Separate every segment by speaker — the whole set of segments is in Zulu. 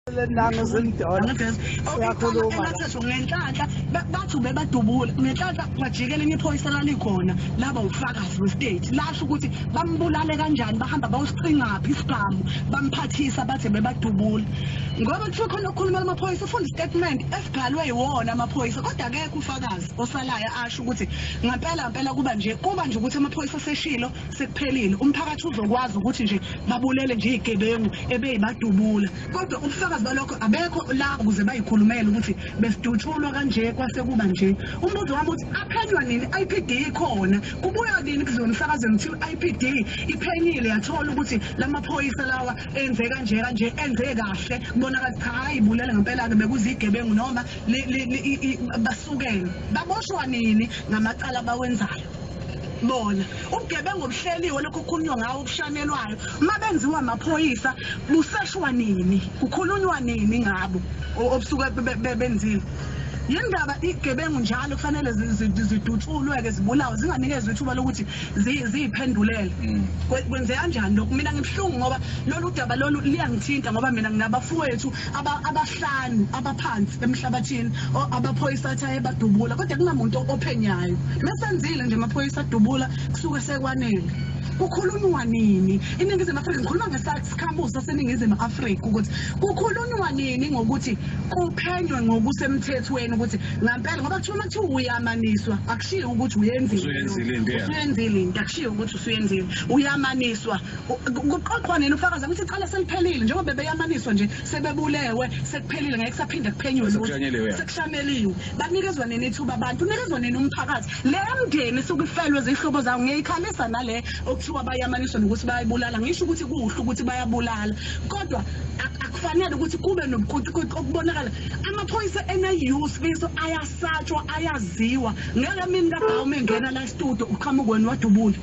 Speaker 1: Nangu Zimdola uyakhuluma la.
Speaker 2: Elathethwa ngenhlanhla, bathi ubebadubula ngenhlanhla, kwajikela enye iphoyisa lalikhona, laba ufakazi we-state, lasho ukuthi bambulale kanjani, bahamba bawusicingaphi isibhamu, bamphathisa, bathi bebadubula ngoba kuthiwa khona okukhulumela amaphoyisa, ufunda istatement esibhalwe yiwona amaphoyisa, kodwa akekho ufakazi osalayo asho ukuthi ngampela ngempela kuba nje ukuthi amaphoyisa aseshilo, sekuphelile. Umphakathi uzokwazi ukuthi nje babulele nje iy'gebengu ebeyibadubula, kodwa ubufakazi balokho abekho la ukuze bayikhulumele ukuthi besidutshulwa kanje, kwase kuba nje. Umbuzo wami uthi aphenywa nini? IPD ikhona, kubuya nini kuziwe emsakazweni kuthiwa i-IPD iphenyile, yathola ukuthi lamaphoyisa lawa enze kanje kanje, enze kahle, kubonakala cha, hayi, bulele ngempela-ke, bekuzigebengu noma basukele? Baboshwa nini ngamacala abawenzayo bona? Ubugebengu obuhleliwe, lokhu kukhulunywa ngawo, obushanelwayo, uma benziwa amaphoyisa, buseshwa nini? Kukhulunywa nini ngabo obusuke benzile? Yindaba igebengu njalo kufanele zidutshulwe-ke, zibulawe, zinganikezwa ithuba lokuthi ziyiphendulele? Kwenzeka kanjani lokhu? Mina ngibuhlungu ngoba lolu daba lolu liyangithinta, ngoba mina nginabafowethu abahlanu abaphansi emhlabathini, abaphoyisa athi ayebadubula, kodwa kunamuntu ophenyayo. Mesenzile nje amaphoyisa adubula, kusuke sekwanele. Kukhulunywa nini iNingizimu Afrika? Ngikhuluma ngesikhamuzi saseNingizimu Afrika, ukuthi kukhulunywa nini ngokuthi kuphenywe ngokusemthethweni ukuthi ngampela, ngoba kuthiwa uma kuthiwa uyamaniswa, akushiwo ukuthi uyenzile.
Speaker 3: Usuyenzile into, yeah.
Speaker 2: Usuyenzile into, akushiwo ukuthi usuyenzile. Uyamaniswa, kuqoqwa nini ufakazi ukuthi icala seliphelile, njengoba bebeyamaniswa nje, sebebulewe, sekuphelile, ngeke kusaphinda kuphenywe lutho.
Speaker 3: Sekushanyeliwe, yeah.
Speaker 2: Sekushaneliwe. Banikezwa nini ithuba abantu? Unikezwa nini umphakathi? Le mndeni esuke ifelwe zihlobo zawo, ngiyayikhalisa nale okuthiwa bayamaniswa nokuthi bayayibulala. Ngisho ukuthi kuhle ukuthi bayabulala, kodwa akufanele ukuthi kube okubonakala amaphoyisa ena-use Sifiso ayasatshwa, ayaziwa. Ngeke mini kabhawu engena la e-studio, uqhamuke wena wadubula.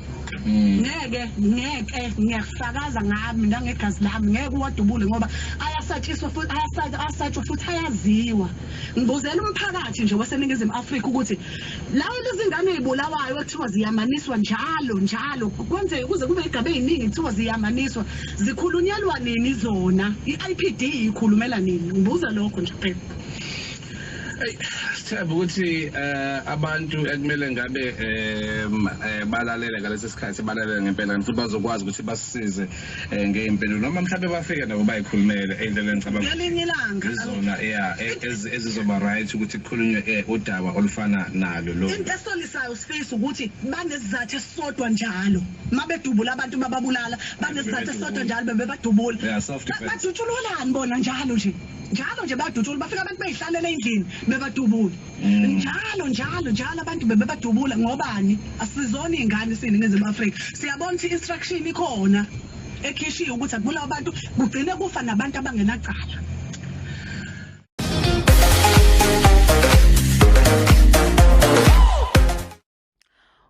Speaker 2: Ngeke, ngeke, ngiyafakaza ngami nangegazi lami, ngeke uwadubule, ngoba ayasatshiswa futhi ayasatshwa futhi ayaziwa. Ngibuzela umphakathi nje waseNingizimu Afrika ukuthi lawo lezi ngane ey'bulawayo ekuthiwa ziyamaniswa njalo njalo, kwenzeke kuze kube igaba ey'ningi kuthiwa ziyamaniswa, zikhulunyelwa nini zona? I-IPD ikhulumela nini? Ngibuza lokho nje kuphela.
Speaker 3: Hey, sithemba ukuthi abantu ekumele ngabe balalele ngalesi sikhathi balalele ngempela, kanti futhi bazokwazi ukuthi basisize ngey'mpendulo, noma mhlawumbe bafike nabo bayikhulumele ey'ndleleni, ngicabanga
Speaker 2: ngelinye ilanga.
Speaker 3: Izona, yeah, ezizoba right ukuthi kukhulunywe udaba olufana nalo lo.
Speaker 2: Into esolisayo, Sifisa, ukuthi banesizathu esisodwa njalo uma bedubula abantu, bababulala, banesizathu esisodwa njalo, bebebadubula.
Speaker 3: Yeah, self defense.
Speaker 2: Badutshulwelani bona njalo nje, njalo nje bayadutshula? Bafika abantu beyihlalele endlini, bebadubula njalo njalo njalo. Abantu bebebadubula ngobani? Asizona iy'ngane siyiNingizimu Afrika. Siyabona ukuthi i-instruction ikhona ekhishiwe ukuthi akubulawa abantu, kugcine kufa nabantu abangenacala.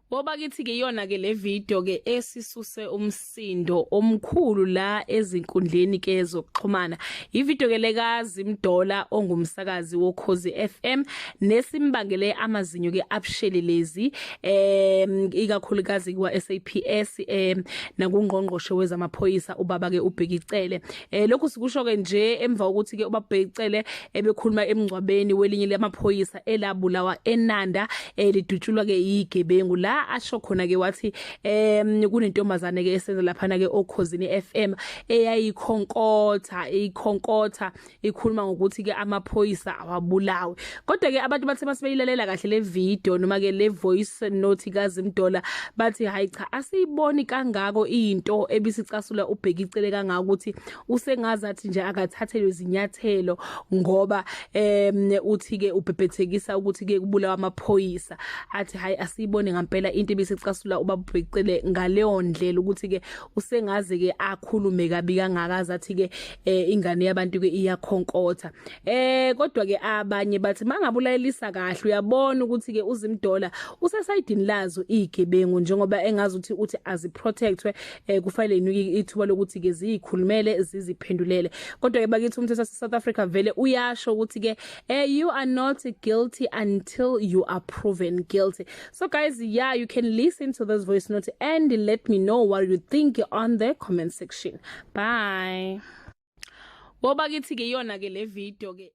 Speaker 4: Ngoba kithi ke iyona ke le video ke esisuse umsindo omkhulu la ezinkundleni ke zokuxhumana. Ivideo ke lekaZimdola ongumsakazi woKhozi FM nesimbangele amazinyo ke abushelelezi, ikakhulukazi kwa SAPS nakungqongqoshe wezamaphoyisa, ubaba ke uBheki Cele. Lokhu sikusho ke nje emva kokuthi ke ubaba Bheki Cele ebekhuluma emngcwabeni welinye lamaphoyisa elabulawa eNanda, elidutshulwa ke igebengu, la asho khona ke wathi kunentombazane ke esenza lapha ke oKhozini FM eyayikhonkotha, ikhonkotha, ikhuluma ngokuthi ke amaphoyisa awabulawe. Kodwa ke abantu bathe masibeyilalela kahle le video noma ke le voice note kaZimdola, bathi hayi cha, asiyiboni kangako into ebisicasula uBheki Cele kangaka ukuthi usengazathi nje akathathelwe izinyathelo, ngoba uthi ke ubhebhethekisa ukuthi ke kubulawa amaphoyisa. Athi hayi, asiyibone ngempela into ebisicasula ubaba uBheki Cele ngaleyo ndlela ukuthi ke usengaze ke akhulume kabi kangaka, athi ke ingane yabantu ke iyakhonkotha. Kodwa ke abanye bathi mangabulalelisa kahle, uyabona ukuthi ke uZimdola usesayidini lazo igebengu, njengoba engazi ukuthi uthi aziprotectwe, kufanele inike ithuba lokuthi ke ziyikhulumele, ziziphendulele. Kodwa ke bakithi, umthetho wase South Africa vele uyasho ukuthi ke you are not guilty until you are proven guilty. So guys, yeah, you can listen to this voice note and let me know what you think on the comment section. Bye. Wobakithi ke iyona ke le video ke.